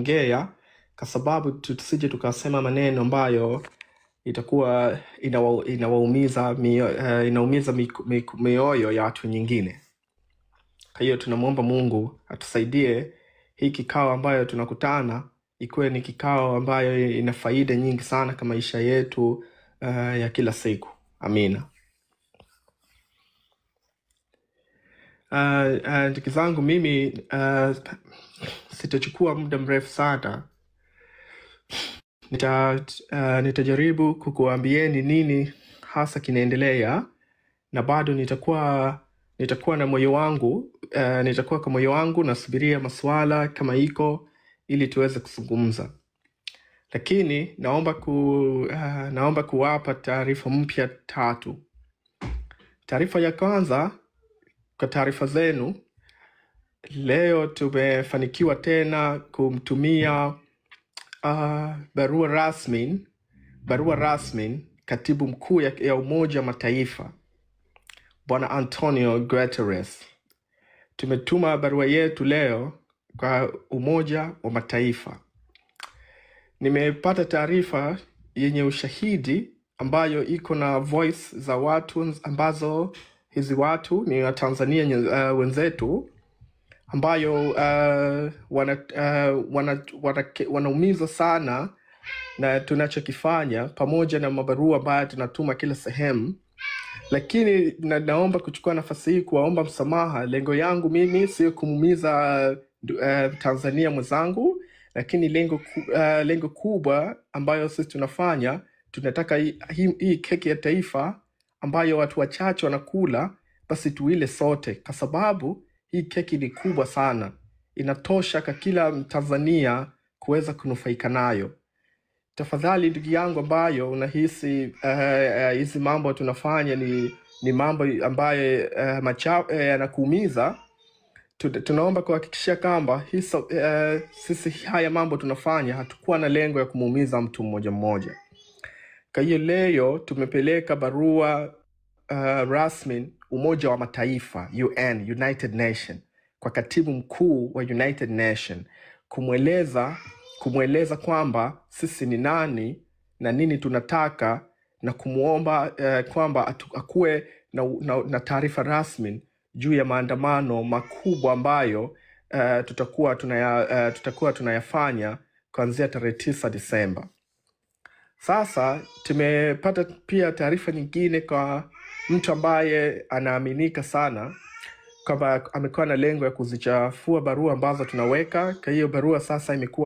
Kuongea kwa sababu tusije tukasema maneno ambayo itakuwa inawaumiza inaumiza mioyo ya watu nyingine. Kwa hiyo tunamwomba Mungu atusaidie hii kikao ambayo tunakutana ikuwe ni kikao ambayo ina faida nyingi sana kwa maisha yetu ya kila siku. Amina. Ndugu zangu, mimi sitachukua muda mrefu sana. Nitajaribu kukuambieni nini hasa kinaendelea, na bado nitakuwa na moyo wangu nitakuwa kwa moyo wangu nasubiria maswala kama iko ili tuweze kuzungumza, lakini naomba kuwapa taarifa mpya tatu. Taarifa ya kwanza, kwa taarifa zenu, leo tumefanikiwa tena kumtumia barua rasmi katibu mkuu ya Umoja wa Mataifa, Bwana Antonio Guterres. Tumetuma barua yetu leo kwa Umoja wa Mataifa. Nimepata taarifa yenye ushahidi ambayo iko na voice za watu ambazo hizi watu ni Watanzania wenzetu ambayo wanaumizwa sana na tunachokifanya pamoja na mabarua ambayo tunatuma kila sehemu, lakini naomba kuchukua nafasi hii kuwaomba msamaha. Lengo yangu mimi sio kumuumiza Tanzania mwenzangu, lakini lengo kubwa ambayo sisi tunafanya, tunataka hii keki ya taifa ambayo watu wachache wanakula, basi tuile sote, kwa sababu hii keki ni kubwa sana, inatosha kwa kila Mtanzania kuweza kunufaika nayo. Tafadhali ndugu yangu ambayo unahisi hizi mambo tunafanya ni mambo ambayo yanakuumiza, tunaomba kuhakikishia kwamba sisi haya mambo tunafanya hatukuwa na lengo ya kumuumiza mtu mmoja mmoja. Kwa hiyo leo tumepeleka barua rasmi Umoja wa Mataifa, UN, United Nation, kwa katibu mkuu wa United Nation kumweleza kwamba sisi ni nani na nini tunataka na kumwomba kwamba akuwe na taarifa rasmi juu ya maandamano makubwa ambayo tutakuwa tunayafanya kuanzia tarehe 9 Disemba. Sasa tumepata pia taarifa nyingine kwa mtu ambaye anaaminika sana kwamba amekuwa na lengo ya kuzichafua barua ambazo tunaweka. Kwa hiyo barua sasa imekuwa